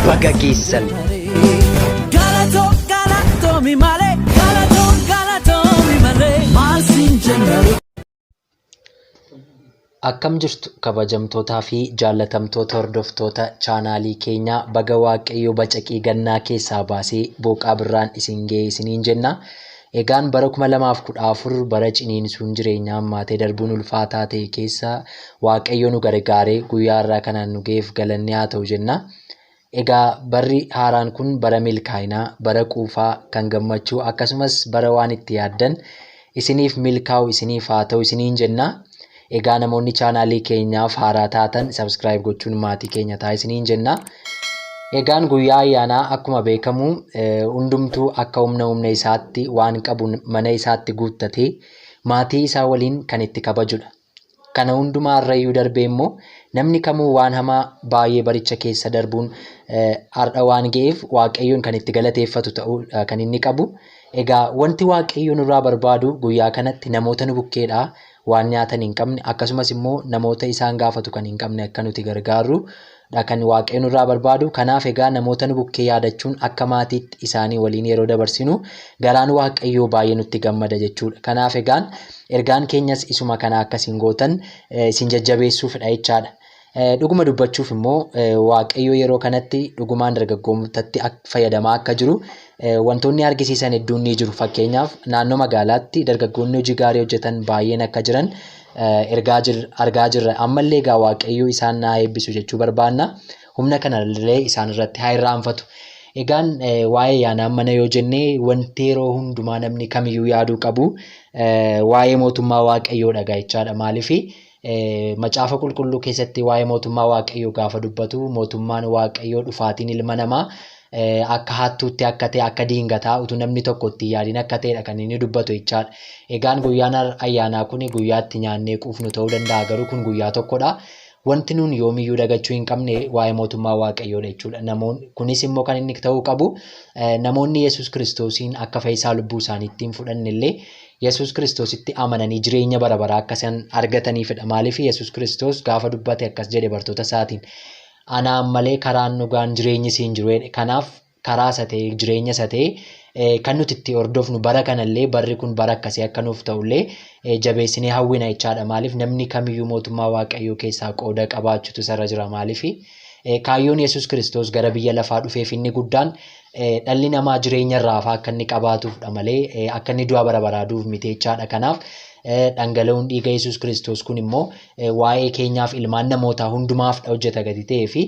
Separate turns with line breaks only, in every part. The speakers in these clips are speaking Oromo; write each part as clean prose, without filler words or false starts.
Baga geessan.
Galatoo galatoomi malee galatoo galatoomi malee maal siin jenna.
Akkam jirtu kabajamtootaa fi jaallatamtoota hordoftoota chaanaalii keenyaa, baga Waaqayyo bacaqii gannaa keessaa baasee booqaa birraan isin ga'e isiniin jenna. Egaan bara 2014 bara ciniinsuun jireenyaa hammaatee darbuun ulfaataa ta'e keessa Waaqayyo nu gargaaree guyyaa har'aa kanaan nu ga'eef galanni haa ta'u jenna. Egaa barri haaraan kun bara milkaa'inaa, bara quufaa, kan gammachuu, akkasumas bara waan itti yaaddan isiniif milkaa'u isiniif haa ta'u isiniin jenna. Egaa namoonni chaanaalii keenyaaf haaraa taatan subscribe gochuun maatii keenya ta'a isiniin jenna. Egaan guyyaa ayyaanaa akkuma beekamu hundumtuu akka humna humna isaatti waan qabu mana isaatti guuttatee maatii isaa waliin kan itti kabajudha. Kana hundumaa irrayyuu darbee immoo namni kamuu waan hamaa baay'ee baricha keessa darbuun har'a waan ga'eef Waaqayyoon kan itti galateeffatu ta'uu kan inni qabu. Egaa wanti Waaqayyo nurraa barbaadu guyyaa kanatti namoota nu bukkeedhaa waan nyaatan hin qabne, akkasumas immoo namoota isaan gaafatu kan hin qabne akka nuti gargaarru dha kan Waaqayyo nurraa barbaadu. Kanaaf egaa namoota nu bukkee yaadachuun akka maatiitti isaanii waliin yeroo dabarsinu garaan Waaqayyoo baay'ee nutti gammada jechuudha. Kanaaf egaan ergaan keenyas isuma kana akka isin gootan isin jajjabeessuufidha jechaadha. Dhuguma dubbachuuf immoo Waaqayyo yeroo kanatti dhugumaan dargaggootatti fayyadamaa akka jiru wantoonni argisiisan hedduun ni jiru. Fakkeenyaaf, naannoo magaalaatti dargaggoonni hojii gaarii hojjetan baay'een akka jiran ergaa argaa jirra. Ammallee egaa Waaqayyo isaan haa eebbisu jechuu barbaanna. Humna kanallee isaan irratti haa irraanfatu. Egaan waa'ee ayyaanaa mana yoo jenne, wanti yeroo hundumaa namni kamiyyuu yaaduu qabu waa'ee mootummaa Waaqayyoo dhagaa jechaadha. Maaliifi, Macaafa Qulqulluu keessatti waa'ee mootummaa Waaqayyoo gaafa dubbatu, mootummaan Waaqayyoo dhufaatiin ilma namaa akka hattuutti akka ta'e, akka diingataa utuu namni tokko itti yaadin akka ta'edha kan inni dubbatu jechaadha. Egaan guyyaan ayyaanaa kun guyyaa itti nyaannee quufnu ta'uu danda'a, garuu kun guyyaa tokkodha. Wanti nuun yoomiyyuu dagachuu hin qabne waa'ee mootummaa Waaqayyoodha jechuudha. Namoonni kunis immoo kan inni ta'uu qabu, namoonni Yesuus Kiristoosiin akka fayyisaa lubbuu isaaniitti hin fudhanne illee Yesuus Kiristoositti amananii jireenya bara baraa akka isaan argataniifidha. Maaliif, Yesuus Kiristoos gaafa dubbate akkas jedhe bartoota isaatiin: "Anaan malee karaan dhugaan jireenyi siin jiru" jedhe. Kanaaf karaa isa ta'e, jireenya isa ta'e kan nuti itti hordofnu bara kanallee, barri kun bara akkasii akka nuuf ta'ullee jabeessinee hawwina jechaadha. Maaliif, namni kamiyyuu mootummaa Waaqayyoo keessaa qooda qabaachuutu isarra jira. Maaliif, kaayyoon Yesuus Kiristoos gara biyya lafaa dhufeef inni guddaan dhalli namaa jireenya irraa hafaa akka inni qabaatuufdha malee akka inni du'a bara baraa du'uuf miti jechaadha. Kanaaf dhangala'uun dhiiga Yesuus Kiristoos kun immoo waa'ee keenyaaf, ilmaan namootaa hundumaaf hojjeta gati ta'ee fi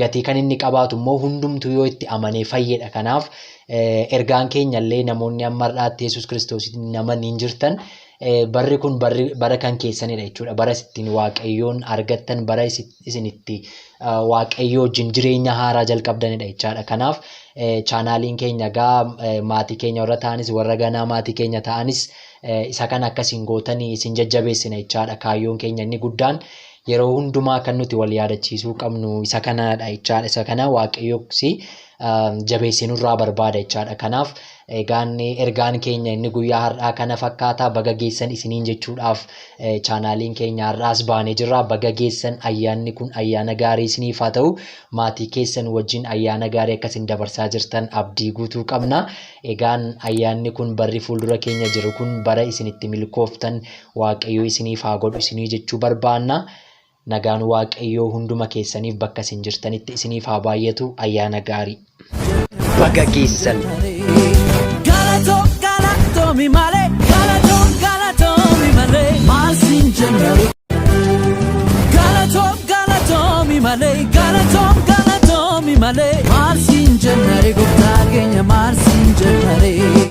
gatii kan inni qabaatu immoo hundumtuu yoo itti amanee fayyedha. Kanaaf ergaan keenya illee, namoonni amma har'aatti Yesuus Kiristoositti naman hin jirtan, barri kun bara kan keessanidha jechuudha. Bara ittiin Waaqayyoon argattan, bara isin itti Waaqayyoo wajjin jireenya haaraa jalqabdanidha jechaadha. Kanaaf chaanaaliin keenya egaa maatii keenya warra ta'anis, warra ganaa maatii keenya ta'anis, isa kana akkasiin gootanii isin jajjabeessina jechaadha. Kaayyoon keenya inni guddaan yeroo hundumaa kan nuti wal yaadachiisuu qabnu isa kanadha jechaadha. Isa kana Waaqayyoos jabeessee nurraa barbaada jechaadha. Kanaaf egaan ergaan keenya inni guyyaa har'aa kana fakkaata. Baga geessan isiniin jechuudhaaf chaanaaliin keenya har'aas baanee jirra. Baga geessan, ayyaanni kun ayyaana gaarii isiniif haa ta'u. Maatii keessan wajjin ayyaana gaarii akkasin dabarsaa jirtan abdii guutuu qabna. Egaan ayyaanni kun, barri fuuldura keenya jiru kun, bara isin itti milkooftan Waaqayyo isiniif haa godhu isinii jechuu barbaanna. Nagaan Waaqayyoo hunduma keessaniif bakka isin jirtanitti isiniif haa baay'atu. Ayyaana gaarii.
Baga geessan.
Galatoo galatoomi malee galatoo galatoomi malee maal siin jenna. Galatoo galatoomi malee galatoo galatoomi malee.